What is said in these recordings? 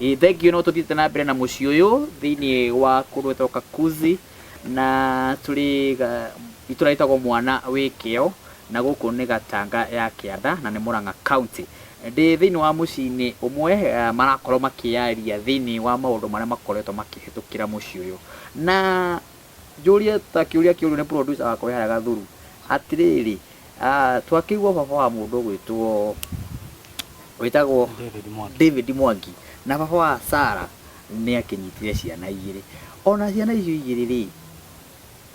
Ĩĩ thengiũ no tũthiĩte na mbere na mũciĩ ũyũ thĩinĩ wa kũndũ gwĩtagwo Kakuzi na tũrĩ itũra rĩtagwo Mwana wĩ Kĩo na gũkũ nĩ Gatanga ya Kĩanda na nĩ Murang'a County. Ndĩ thĩinĩ wa mũciĩ-inĩ ũmwe marakorwo makĩyaria thĩinĩ wa maũndũ marĩa makoretwo makĩhĩtũkĩra mũciĩ ũyũ. Na njũrie ta kĩũria kĩũrio nĩ producer wakwa wĩ harĩa Gathuru, atĩrĩrĩ, Twakĩigua baba wa mũndũ ũgwĩtwo wĩtagwo David Mwangi. David Mwangi na baba wa Sarah nĩ akĩnyitire ciana igĩrĩ. Ona ciana icio igĩrĩ rĩ,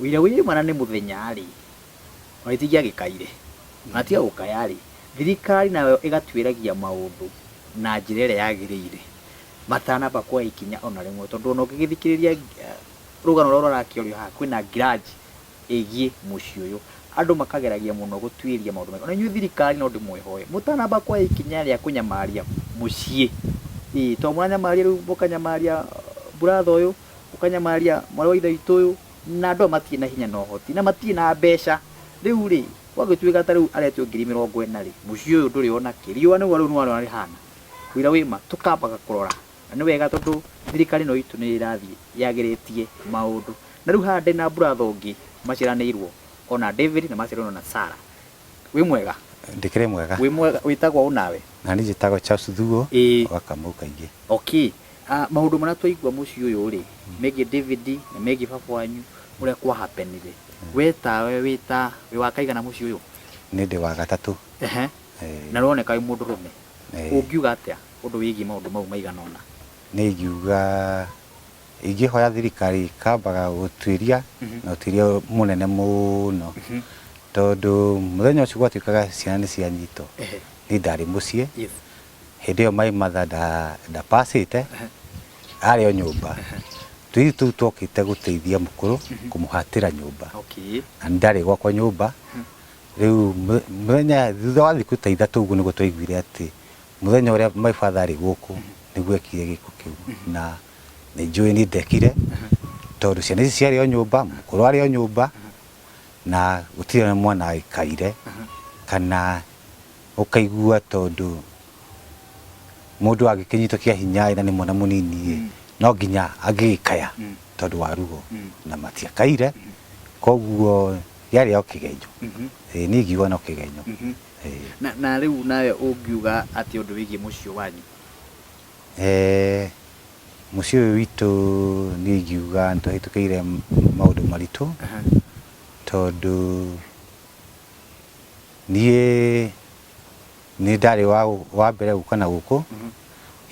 wĩira wĩ ma na nĩ mũthenya rĩ, ona itingĩagĩkaire. Ona tiga gũkaya rĩ, thirikari nayo ĩgatuĩragia maũndũ na njĩra ĩrĩa yagĩrĩire matanamba kuoya ikinya ona rĩmwe. Tondũ ona ũngĩgĩthikĩrĩria rũgano rũrĩa rũrakĩario haha kwĩna grudge ĩgiĩ mũciĩ ũyũ. Andũ makageragia mũno gũtuĩria maũndũ maingĩ. Ona inyuĩ thirikari no ndĩmwĩhoe, mũtanamba kuoya ikinya rĩa kũnyamaria mũciĩ, ĩĩ tondũ mũranyamaria rĩu mũkanyamaria brother ũyũ, mũkanyamaria mwarĩ wa ithe witũ ũyũ, na andũ aya matirĩ na hinya na ũhoti, na matirĩ na mbeca. Rĩu rĩ, gwagĩtuĩka ta rĩu aretio 40,000 rĩ, mũciĩ ũyũ ndũrĩ ona kĩ. Riũa nĩguo rĩu nĩwona ũrĩa rĩhana. Ũira wĩ ma, tũkambaga kũrora. Na nĩ wega tondũ thirikari ĩno itũ nĩ ĩrathiĩ yagĩrĩtie maũndũ. Na rĩu haha ndĩna brother ũngĩ maciaranĩirwo o na David na maciaranĩirwo na Sarah. Wĩ mwega? Ndĩkĩrĩ mwega. Wĩ mwega, wĩtagwo ũ nawe? Na niĩ njĩtagwo Charles Thuo wa Kamau Kaingĩ. Okay. Maũndũ marĩa twaigua mũciĩ ũyũ rĩ, megiĩ David na megiĩ baba wanyu ũrĩa kwa happen-ire, we tawe wĩ ta wĩ wa kaigana mũciĩ ũyũ? Niĩ ndĩ wa gatatũ. Na ũroneka wĩ mũndũrũme. Ũngiuga atĩa ũndũ wĩgiĩ maũndũ mau maigana ũna? Niĩ ingiuga ingĩhoya thirikari ĩkambaga gũtuĩria na ũtuĩria mũnene mũno, tondũ mũthenya ũcio gwatuĩkaga ciana nĩ cianyitwo, niĩ ndarĩ mũciĩ, hĩndĩ ĩyo my mother nda pass ĩte, arĩ o nyũmba. Tũirĩtu tũu twokĩte gũteithia mũkũrũ kũmũhatĩra nyũmba, na nĩ ndarĩ gwakwa nyũmba, rĩu mũthenya thutha wa thikũ ta ithatũ ũguo nĩguo twaiguire atĩ Mũthenya ũrĩa my father arĩ gũkũ nĩguo ekire gĩko kĩu na nĩ njũĩ nĩ ndekire tondũ ciana ici ciarĩ o nyũmba, mũkũrũ arĩ o nyũmba na gũtirĩ ona mwana agĩkaire kana ũkaigua tondũ mũndũ angĩkĩnyitwo kĩa hinya ĩ na nĩ mwana mũnini ĩ no nginya angĩgĩkaya tondũ wa ruo na matiakaire koguo kĩarĩ o kĩgenyo. Ĩĩ niĩ ingiuga no kĩgenyo. Na, na rĩu nawe ũngiuga atĩa ũndũ wĩgiĩ mũciĩ wanyu? Eh, mũciĩ ũyũ witũ niĩ ingiuga nĩ tũhĩtũkĩire maũndũ maritũ tondũ niĩ nĩ ndarĩ wa, wa mbere gũka na gũkũ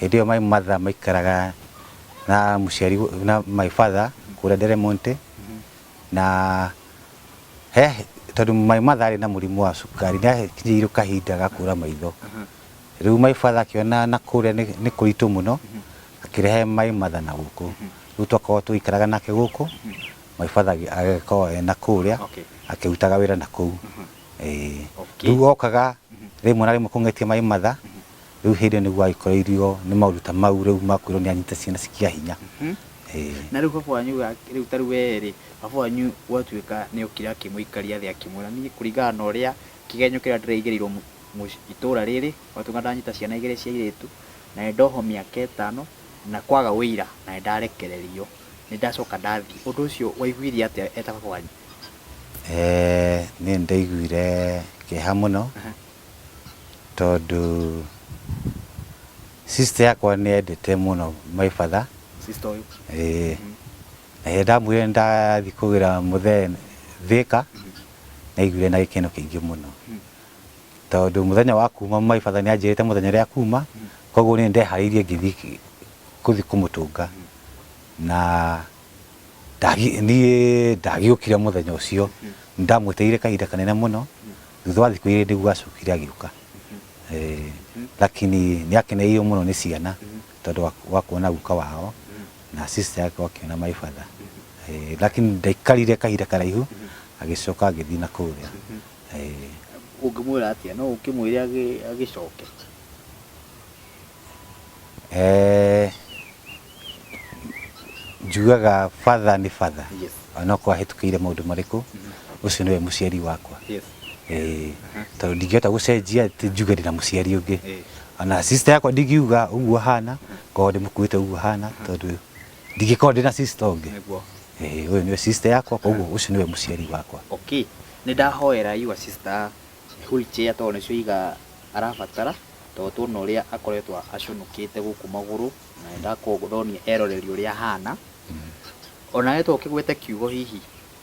hĩndĩ ĩyo my mother maikaraga na mũciari na my father kũrĩa Deremonte na He, tondũ my mother arĩ na mũrimũ wa cukari nĩ akinyĩirwo kahinda ga kũra maitho. Rĩu my father akĩona na kũrĩa nĩ kũritũ mũno, akĩrehe my mother na gũkũ. Rĩu twakoragwo tũgĩikaraga nake gũkũ, my father agĩkorwo e na kũrĩa, akĩrutaga wĩra na kũu. Ĩĩ. Rĩu okaga rĩmwe na rĩmwe kũng'etia my mother, Rĩu hĩndĩ ĩyo nĩguo agĩkoreirio nĩ maũndũ ta mau rĩu ma kwĩrwo nĩ anyite ciana kĩa hinya. Ĩĩ. Na rĩu baba wanyu rĩu ta rĩu we rĩ, baba wanyu gwatuĩka nĩ okire akĩmũikaria thĩ akĩmwĩra niĩ kũringana na ũrĩa kĩgenyo kĩrĩa ndĩraigĩrĩirwo itũra rĩrĩ, gwatuĩka ndanyita ciana igĩrĩ cia airĩtu na nĩ ndohwo mĩaka ĩtano na kwaga ũira na nĩ ndarekererio, nĩ ndacoka ndathiĩ. Ũndũ ũcio waiguire atĩa e ta baba wanyu? Niĩ nĩ ndaiguire kĩeha mũno. Tondũ sister yakwa nĩ endete mũno my father. Sister ũyũ? Ĩĩ. Na rĩrĩa ndamwĩrire nĩ ndathiĩ kũgĩra mũthee Thĩka, nĩ aiguire na gĩkeno kĩingĩ mũno. Tondũ mũthenya wa kuma my father nĩ anjĩrĩte mũthenya ũrĩa akuma, koguo niĩ nĩ ndeharĩirie ngĩthiĩ gũthiĩ kũmũtũnga. Na niĩ ndagĩũkire mũthenya ũcio, nĩ ndamwetereire kahinda kanene mũno. Thutha wa thikũ igĩrĩ nĩguo acokire agĩũka. Lakini nĩ akenereirio mũno nĩ ciana tondũ wa kuona guka wao na sister yake akĩona my father. Lakini ndaikarire kahinda karaihu agĩcoka agĩthiĩ na kũrĩa. Ũngĩmwĩra atĩa? No ũkĩmwĩre agĩcoke? Njugaga father nĩ father. Onokorwo ahĩtũkĩire maũndũ marĩkũ, ũcio nĩwe mũciari wakwa. Ĩĩ, tondũ ndingĩhota gũcenjia atĩ njuge ndĩna mũciari ũngĩ. Ona sister yakwa ndingiuga ũguo ahana, ngorwo ndĩmũkuĩte ũguo ahana tondũ ndingĩkorwo ndĩna sister ũngĩ. Nĩguo. Ĩĩ, ũyũ nĩwe sister yakwa koguo ũcio nĩwe mũciari wakwa. Okay, nĩ ndahoera your sister wheelchair tondũ nĩcio iga arabatara, tondũ tuona ũrĩa akoretwo aconokete gũkũ magũrũ, na nĩ ndakorwo ndonio eroreri ũrĩa ahana. Onawe to ũkĩgwete kiugo hihi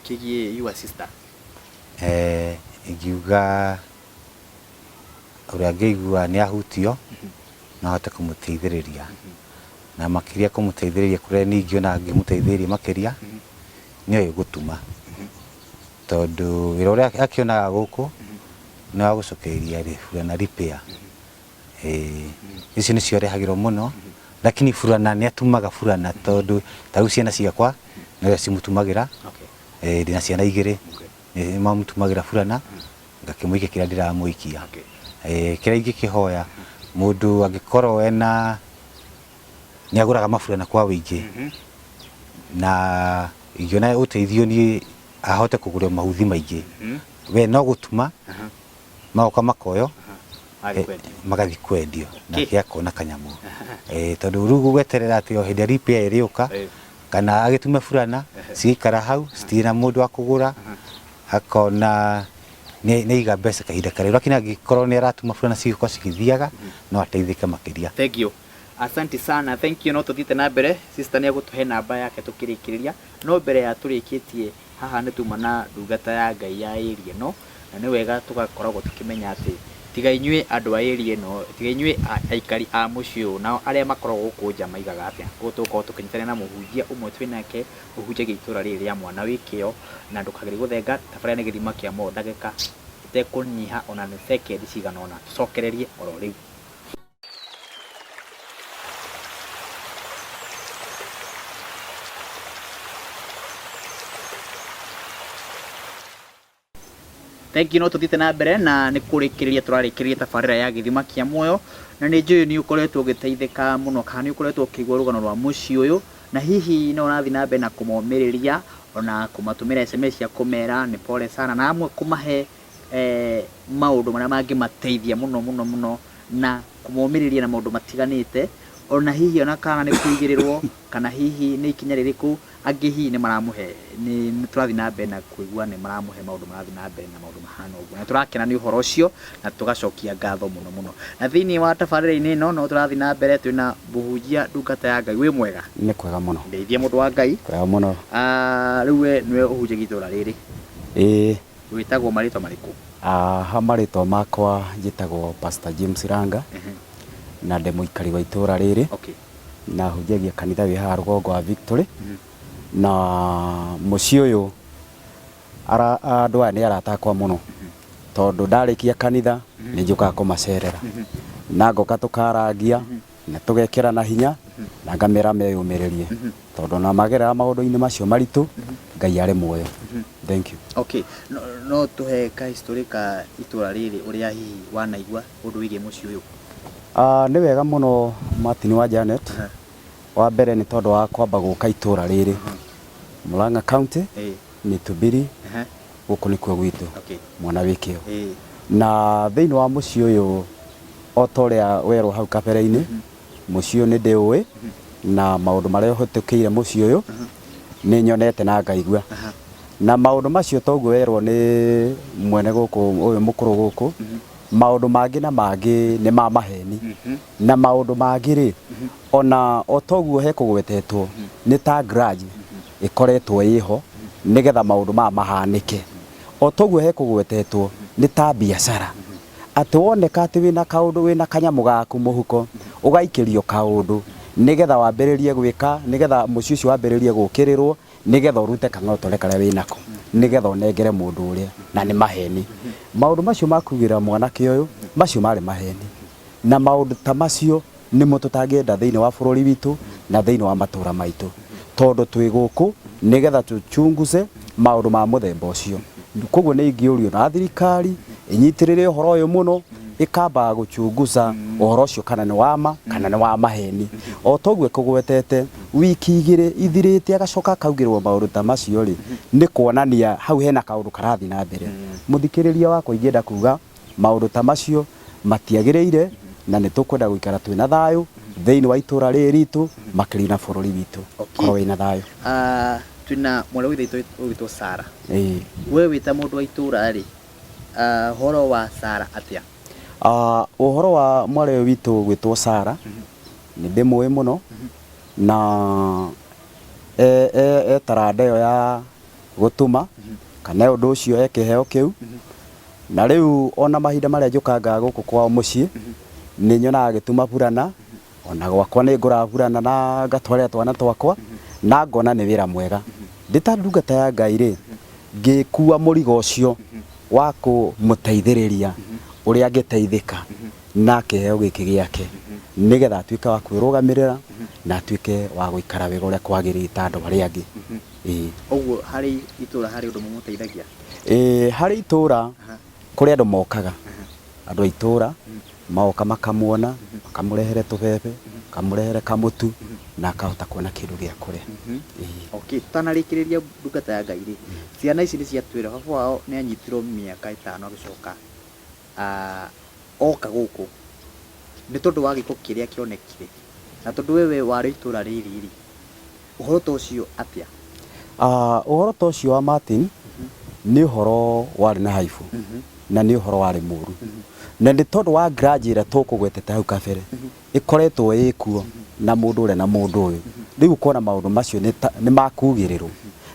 kĩgiĩ your sister. Eh, ingiuga ũrĩa angĩigua nĩ ahutio no ahote kũmũteithĩrĩria na makĩria kũmũteithĩrĩria kũrĩa niĩ ingĩona ngĩmũteithĩrĩria makĩria nĩ oĩ gũtuma tondũ wĩra ũrĩa akĩonaga gũkũ nĩ wa gũcokereria burana repair. Ĩĩ, icio nĩcio arehagĩrwo mũno lakini burana nĩ atumaga burana tondũ ta rĩu ciana ciakwa nĩwe cimũtumagĩra. Ĩĩ ndĩna ciana igĩrĩ nĩ mamũtumagĩra burana ngakĩmũikia kĩrĩa ndĩramũikia. Ĩĩ kĩrĩa ingĩkĩhoya mũndũ angĩkorwo ena nĩ agũraga maburana kwa wũingĩ na ingĩona ũteithio niĩ ahote kũgũrĩrwo mahuthi maingĩ we no gũtuma magoka makoywo magathiĩ kwendio nake akona kanyamũ. Tondũ rĩu gweterera atĩ o hĩndĩ ĩrĩa repair ĩrĩũka kana agĩtume burana cigaikara hau citirĩ na mũndũ wa kũgũra akona nĩ aiga mbeca kahinda karaihu lakini angĩkorwo nĩ aratuma burana cigĩkorwo cigĩthiaga no ateithĩke makĩria. Thank you. Asante sana. Thank you. No tũthiĩte na mbere. Sister nĩ egũtũhe namba yake tũkĩrĩkĩrĩria. No mbere ya tũrĩkĩtie haha nĩ tuma na ndungata ya Ngai ya area ĩno, na nĩ wega tũgakoragwo tũkĩmenya atĩ tiga inyuĩ andũ a area ĩno, tiga inyuĩ aikari a mũciĩ ũyũ, nao arĩa makoragwo gũkũ nja maigaga atĩa? Koguo tũgũkorwo tũkĩnyitanĩra na mũhunjia ũmwe twĩ nake ũhunjagia itũra rĩrĩ rĩa Mwana wĩ Kĩo, na ndũkagerie gũthenga, tabarĩra nĩ Gĩthima kĩa Muoyo ndagĩka ĩtekũnyiha ona nĩ sekendi cigana ũna, tũcokererie oro rĩu. Thank you no tũthiĩte na mbere na nĩ kũrĩkĩrĩria tũrarĩkĩrĩria tabarĩra ya gĩthima kĩa muoyo na nĩ njũĩ nĩ ũkoretwo ũgĩteithĩka mũno kana nĩ ũkoretwo ũkĩigua rũgano rwa mũciĩ ũyũ na hihi no ũrathiĩ na mbere na kũmomĩrĩria ona kũmatũmĩra SMS cia kũmera nĩ pole sana na amwe kũmahe eh, maũndũ marĩa mangĩmateithia mũno mũno mũno na kũmomĩrĩria na maũndũ matiganĩte ona hihi ona kana nĩ kũigĩrĩrwo kana hihi nĩ ikinya rĩrĩkũ angĩ hihi nĩ maramũhe nĩ nĩ tũrathiĩ na mbere na kũigua nĩ maramũhe maũndũ marathiĩ na mbere na maũndũ mahana ũguo na tũrakena nĩ ũhoro ũcio na tũgacokia ngatho mũno mũno na thĩinĩ wa tabarĩra-inĩ ĩno no tũrathiĩ na mbere twĩna mũhunjia ndungata ya Ngai wĩ mwega Nĩ kwega mũno. ndeithia mũndũ wa Ngai. Kwega mũno. Ah, rĩu we nĩwe ũhunjagia itũra rĩrĩ? Ĩĩ. Wĩtagwo marĩtwa marĩkũ? Ha marĩtwa makwa njĩtagwo Pastor James Ranga na ndĩ mũikari wa itũra rĩrĩ. Okay. Na hunjagia kanitha wĩ haha rũgongo wa Victory. Na mũciĩ ũyũ andũ aya nĩ arata akwa mũno tondũ ndarĩkia kanitha nĩ njũkaga kũmacerera na ngoka tũkarangia na tũgekĩrana hinya na ngamera meyũmĩrĩrie tondũ ona magerera maũndũ-inĩ macio maritũ Ngai arĩ muoyo. Thank you. Okay, no, no tũhe ka history ka itũra rĩrĩ ũrĩa hihi wanaigua ũndũ wĩgiĩ mũciĩ ũyũ? Ah, nĩ wega mũno Martin wa Janet. Wa mbere nĩ tondũ wa kwamba gũka itũra rĩrĩ Murang'a County, Mĩtubiri, gũkũ nĩkuo gwitũ. Okay. Mwana wĩ kĩo. Na thĩinĩ wa mũciĩ ũyũ o ta ũrĩa werwo hau kabere-inĩ, mũciĩ ũyũ nĩ ndĩũĩ na maũndũ marĩa ũhĩtũkĩire mũciĩ ũyũ nĩ nyonete na ngaigua. Na maũndũ macio toguo werwo nĩ mwene gũkũ ũyũ mũkũrũ gũkũ, maũndũ mangĩ na mangĩ nĩ ma maheni. Na maũndũ mangĩ rĩ, ona o toguo hekũgwetetwo nĩ ta grudge ĩkoretwo ĩho nĩgetha maũndũ maya mahanĩke. O toguo hekũgwetetwo nĩ ta biacara atĩ woneka atĩ wĩna kaũndũ wĩna kanyamũ gaku mũhuko ũgaikĩrio kaũndũ nĩgetha wambĩrĩrie gwĩka nĩgetha mũciĩ ũcio wambĩrĩrie gũkĩrĩrwo nĩgetha ũrute kang'otore karĩa wĩnako nĩgetha ũnengere mũndũ ũrĩa na nĩ maheni. Maũndũ macio ma kugĩra mwanake ũyũ macio marĩ maheni na maũndũ ta macio nĩmo tũtangĩenda thĩinĩ wa bũrũri witũ na thĩinĩ wa matũra maitũ tondũ twĩ gũkũ nĩgetha tũchunguze maũndũ ma mũthemba ũcio. Koguo nĩ ingĩũrio na thirikari ĩnyitĩrĩre ũhoro ũyũ mũno Ĩkambaga gũchunguza ũhoro ũcio kana nĩ wa ma kana nĩ wa maheni. O ta ũguo ĩkũgwetete, wiki igĩrĩ ithirĩte agacoka akaugĩrwo maũndũ ta macio rĩ, nĩ kuonania hau hena kaũndũ karathiĩ na mbere. Mũthikĩrĩria wakwa ingĩenda kuga maũndũ ta macio matiagĩrĩire na nĩ tũkwenda gũikara twĩna thayũ thĩinĩ wa itũra rĩrĩ ritũ makĩria na bũrũri witũ korwo wĩna thayũ. Ah, twĩna mwarĩ wa ithe witũ ũgwĩtwo Sara. Ĩĩ. We wĩ ta mũndũ wa itũra rĩ, ah, ũhoro wa Sara atĩa? Ah, ũhoro wa mwarĩ ũyũ witũ gwĩtwo Sara nĩ ndĩmũĩ mũno na e, e, e taranda ĩyo ya gũtuma kana ũndũ ũcio e kĩheo kĩu na rĩu ona mahinda marĩa njũkangaga gũkũ kwao mũciĩ nĩ nyonaga agĩtuma burana ona gwakwa nĩ ngũraga burana na ngatwarĩra twana twakwa na ngona nĩ wĩra mwega ndĩ ta ndungata ya Ngai rĩ ngĩkua mũrigo ũcio wa kũmũteithĩrĩria ũrĩa angĩteithĩka na kĩheo gĩkĩ gĩake nĩgetha atuĩke wa kwĩrũgamĩrĩra na atuĩke wa gũikara wega ũrĩa kwagĩrĩire ta andũ arĩa angĩ. Ĩĩ. Ũguo harĩ itũra harĩ ũndũ mũmũteithagia? Ĩĩ harĩ itũra kũrĩ andũ mokaga, andũ a itũra magoka makamuona, makamũrehere tũbebe, makamũrehere kamũtu na akahota kuona kĩndũ gĩa kũrĩa. Ĩĩ. Okay, tũtanarĩkĩrĩria ndungata ya Ngai rĩ, ciana ici nĩ ciatwĩra baba wao nĩ anyitirwo mĩaka ĩtano agĩcoka oka gũkũ nĩ tondũ wa gĩko kĩrĩa kĩonekire, na tondũ we warĩ itũra rĩrĩ rĩ, Ũhoro ta ũcio atĩa? Ah, ũhoro ta ũcio wa Martin nĩ ũhoro warĩ na haibu na nĩ ũhoro warĩ mũru na nĩ tondũ wa grudge ĩrĩa tũkũgwetete hau kabere ĩkoretwo ĩkuo na mũndũ ũrĩa na mũndũ ũyũ rĩu ũkona maũndũ macio nĩ ta- nĩ makugĩrĩrwo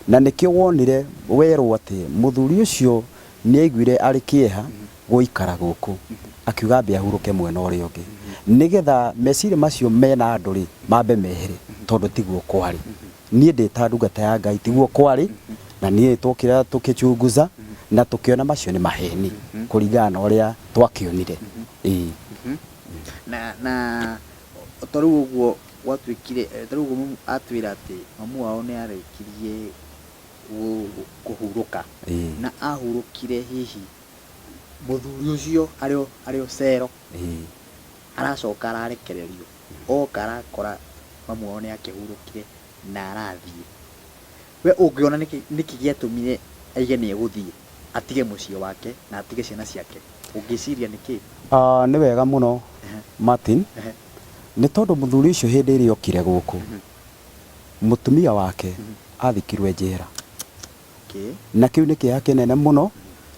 na nĩkĩo wonire werwo atĩ mũthuri ũcio nĩ aiguire arĩ kĩeha gũikara gũkũ akiuga ambe ahurũke mwena ũrĩa ũngĩ nĩgetha meciria macio mena andũ rĩ mambe mehere tondũ tiguo kwarĩ niĩ ndĩ ta ndungata ya Ngai tiguo kwarĩ na niĩ twokire tũkĩchunguza na tũkĩona macio nĩ maheni kũringana na ũrĩa twakĩonire ĩĩ Na na ta rĩu ũguo gwatuĩkire eh, ta rĩu ũguo mamu atwĩra atĩ mamu wao nĩ arĩkirie kũhurũka Ĩĩ. na ahurũkire hihi Mũthuri ũcio arĩ o arĩ o cero Ĩĩ. aracoka ararekererio oka arakora mamu wao nĩ akĩhurũkire na arathiĩ. We ũngĩona nĩkĩ nĩkĩ gĩatũmire aige nĩ egũthiĩ atige mũciĩ wake na atige ciana ciake ũngĩciria nĩkĩ? Ah, nĩ wega mũno Martin, nĩ tondũ mũthuri ũcio hĩndĩ ĩrĩa okire gũkũ, mũtumia wake athikirwe njera. Na kĩu nĩ kĩeha kĩnene mũno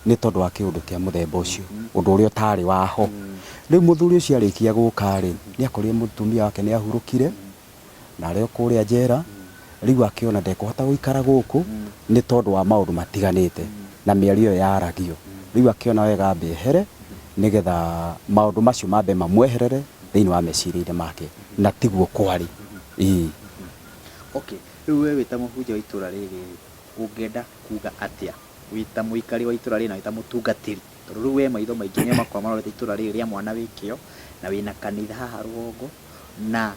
nĩ tondũ wa kĩũndũ kĩa mũthemba ũcio, ũndũ ũrĩa ũtarĩ wa ho. Rĩu mũthuri ũcio arĩkia gũka rĩ, nĩ akorire mũtumia wake nĩ ahurũkire na arĩ o kũrĩa njera, rĩu akĩona ndekũhota gũikara gũkũ nĩ tondũ wa maũndũ matiganĩte na mĩario ĩyo yaragio. Rĩu akĩona wega ambe ehere nĩgetha maũndũ macio mambe mamweherere thĩinĩ wa meciria-inĩ make, na tiguo kwarĩ. Ĩĩ. Okay, Rĩu we wĩ ta mũhunjia wa itũra rĩrĩ rĩ, ũngĩenda kuga atĩa wĩ ta mũikari wa itũra rĩrĩ na wĩ ta mũtungatĩri? Tondũ rĩu we maitho maingĩ nĩo makoragwo marorete itũra rĩrĩ rĩa mwana wĩ kĩo, na wĩna kanitha haha rũgongo, na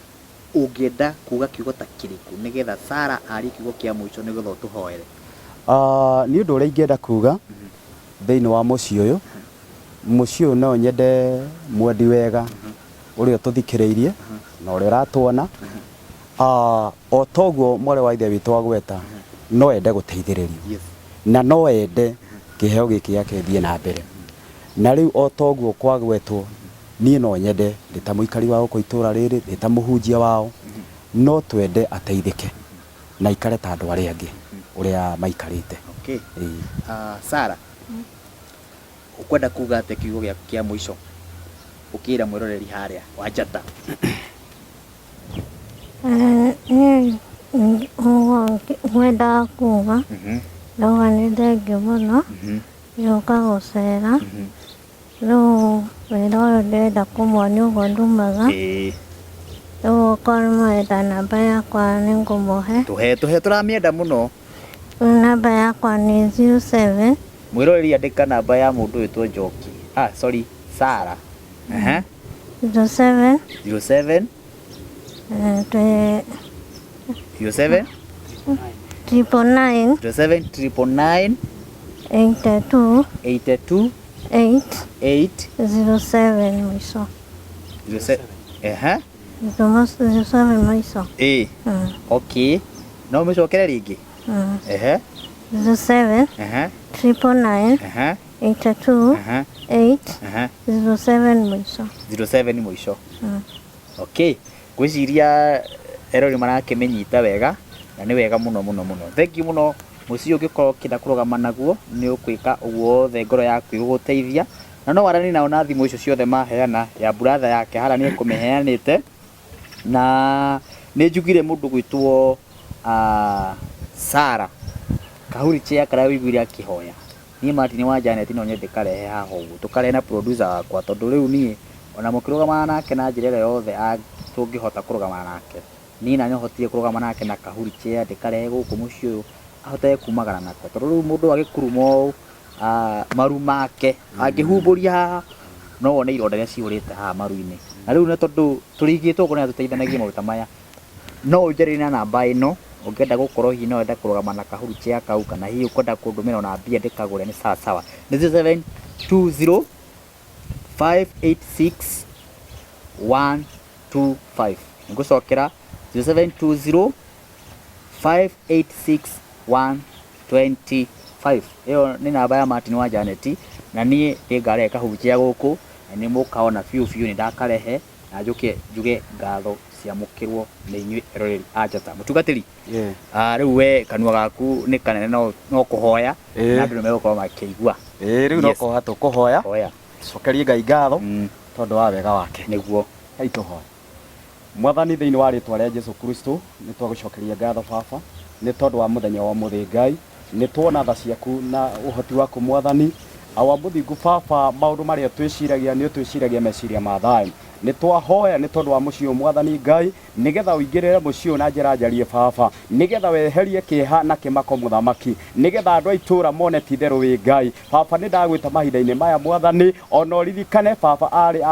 ũngĩenda kuga kiugo ta kĩrĩkũ nĩgetha Sarah arie kiugo kĩa mũico nĩgetha ũtũhoere? Niĩ ũndũ ũrĩa ingĩenda kuga thĩinĩ wa mũciĩ ũyũ, mũciĩ ũyũ no nyende mwendi wega ũrĩa ũtũthikĩrĩirie na ũrĩa ũratwona, Ah, o toguo mwarĩ wa ithe witũ agweta no ende gũteithĩrĩrio na no ende kĩheo gĩkĩ gĩake gĩthiĩ na mbere na rĩu o toguo kwagwetwo niĩ no nyende ndĩ ta mũikari wa gũkũ itũra rĩrĩ ndĩ ta mũhunjia wao no twende ateithĩke na aikare ta andũ arĩa angĩ ũrĩa maikarĩte. Okay. Ĩĩ. Ah, Sarah, ũkwenda kuga atĩa kiugo gĩaku kĩa mũico ũkĩra mwĩroreri harĩa wa Njata? Niĩ ũguo ngwendaga kuga, ndauga nĩ thengiũ mũno gũka gũcera, rĩu wĩra ũyũ ndĩrenda kũmonia ũguo ndumaga, rĩu okorwo nĩ mũrenda namba yakwa nĩ ngũmũhe. Tũhe tũhe tũramĩenda mũno. Rĩu namba yakwa nĩ 07. Mwĩroreri andĩka namba ya mũndũ wĩtwo Njoki, ah sorry Sarah. 07. 07. 07. 999. 07 999. 82. 82. 8 8 07 mũico. 07. Ehe. 07 mũico. Ĩĩ. Okay. No ũmĩcokere rĩngĩ? Ehe. 07 Ehe. 999 Ehe. 82 Ehe. 8 Ehe. 07 mũico. 07 mũico. Okay. Ngwĩciria erori marakĩmĩnyita wega na nĩ wega mũno mũno mũno. Thank you mũno. Mũciĩ ũngĩkorwo ũkĩenda kũrũgama naguo nĩ ũkwĩka ũguo wothe ngoro yaku ĩgũgũteithia, na no waranie nao na thimũ icio ciothe maheana, ya brother yake harĩa nĩ ekũmĩheanĩte. Na nĩ njugire mũndũ gwĩtwo Sarah kahuri chair karĩa wĩiguire akĩhoya, niĩ Martin wa Janet no nyende karehe haha ũguo, tũkarehe na producer wakwa, tondũ rĩu niĩ ona mũkĩrũgamana nake na njĩra ĩrĩa yothe tũngĩhota kũrũgamana nake, niĩ na nĩhotire kũrũgama nake na kahuri chair ndĩkarehe gũkũ mũciĩ ũyũ ahotage kumagara nako, tondũ rĩu mũndũ agĩkuruma ũũ maru make angĩhumbũria haha no wone ironda iria cihũrĩte haha maru-inĩ. Na rĩu nĩ tondũ tũrĩigĩtwo ũguo nĩgetha tũteithanagie maũndũ ta maya, no ũnjarĩrie na namba ĩno ũngĩenda gũkorwo hihi no wende kũrũgama na kahuri chair kau, kana hihi ũkwenda kũndũmĩra ona mbia ndĩkagũre, nĩ sawa sawa. Nĩ 0720 586 125. Nĩngũcokera 0720 586 125. Ĩyo nĩ namba ya Martin wa Janet, na niĩ nĩngarehe kahunjia gũkũ na nĩ mũkaona biũ biũ nĩ ndakarehe, na njũke njuge ngatho ciamũkĩrwo nĩ inyuĩ eroreri a Njata. Mũtungatĩri, rĩu we kanua gaku nĩ kanene no kũhoya, na andũ nĩ megũkorwo makĩigua. Ĩĩ, rĩu no kũhoya tũkũhoya. Hoya. Cokerie Ngai ngatho tondũ wa wega wake. Nĩguo. Hei tũhoe. Mwathani, thĩinĩ wa rĩtwa rĩa Jesu Kristo, nĩ twagũcokeria ngatho Baba, nĩ tondũ wa mũthenya wa ũmũthĩ Ngai, nĩ tuona tha ciaku na ũhoti waku Mwathani. Awa mũthingu Baba, maũndũ marĩa twĩciragia nĩ ũtwĩciragia meciria ma thayũ. Nĩ twahoya nĩ tondũ wa mũciĩ ũyũ Mwathani Ngai, nĩgetha ũingĩrĩre mũciĩ ũyũ na njĩra njarie Baba, nĩgetha weherie kĩeha na kĩmako Mũthamaki, nĩgetha andũ a itũũra mone ti itherũ wĩ Ngai. Baba, nĩ ndagwĩta mahinda-inĩ maya Mwathani, ona ũririkane Baba aarĩ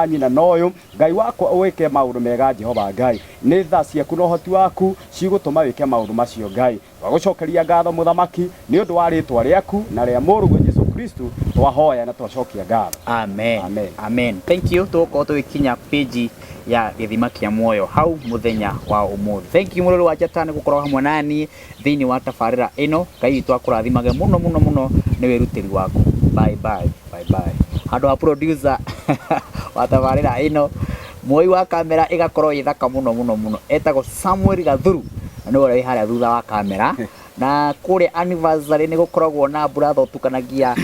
a nyina na ũyũ, Ngai wakwa ũĩke maũndũ mega Jehova Ngai. Nĩ tha ciaku na ũhoti waku cigũtũma wĩke maũndũ macio Ngai. Twagũcokeria ngatho Mũthamaki nĩ ũndũ wa rĩtwa rĩaku na rĩa mũrũguo Jesu Kristo, twahoya na twacokia ngatho. Amen. Amen. Amen. Thank you. Tũgũkorwo tũgĩkinya page ya Gĩthima kĩa Muoyo hau mũthenya wa ũmũthĩ. Thank you mũrori wa Njata nĩ gũkorwo hamwe na niĩ thĩinĩ wa tabarĩra ĩno. Ngai witũ akũrathimage mũno mũno mũno nĩ wĩrutĩri waku. Bye bye. Bye bye. Handũ ha producer wa tabarĩra ĩno, muoi wa kamera ĩgakorwo ĩ thaka mũno mũno mũno, etagwo Samuel Gathuru, na nĩwe ũrĩa wĩ harĩa thutha wa kamera. Na kũrĩa anniversary nĩ gũkoragwo na brother ũtukanagia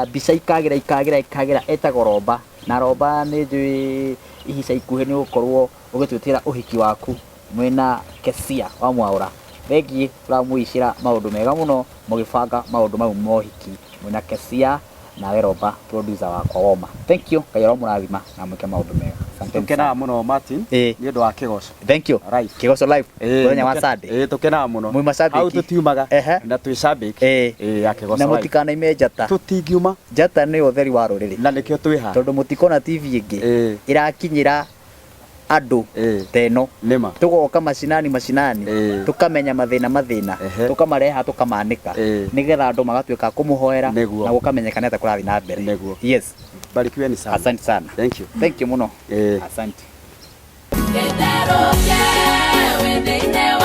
mbica ikagĩra ikagĩra ikagĩra, etagwo Romba. Na Romba nĩ njũĩ ihica ikuhĩ nĩ ũgũkorwo ũgĩtwĩtĩra ũhiki waku mwĩna Kesia wa Mwaũra. Thengiĩ, tũramũicĩra maũndũ mega mũno mũgĩbanga maũndũ mau ma ũhiki mwĩna Kesia nawe Romba producer wakwa woma. Thank you. Ngai aromũrathima na mwĩke maũndũ mega. Asanteni Tũkenaga sana. mũno Martin nĩ ũndũ wa Kĩgoco Thank you. Live. Kĩgoco Live. Mũthenya wa Sunday. Tũkenaga mũno. Mwĩ macambĩki. Hau tũtiumaga. Na twĩ cambĩki. Ya Kĩgoco Na Live. mũtikanaime njata. Tũtingiuma. Njata nĩyo ũtheri wa rũrĩrĩ. Na nĩkĩo twĩ haha. Tondũ mũtikona TV ĩngĩ ĩrakinyĩra andũ ta ĩno. Nĩma. Tũgoka macinani macinani, tũkamenya mathĩna mathĩna, tũkamareha tũkamanĩka, nĩgetha andũ magatuĩka a kũmũhoera na gũkamenyeka nĩ atĩa kũrathiĩ na mbere. Nĩguo. Yes. Barikiweni sana. Asante sana. Thank you. Thank you mũno. Asante. Asante. Gĩtherũke wĩ thĩinĩ.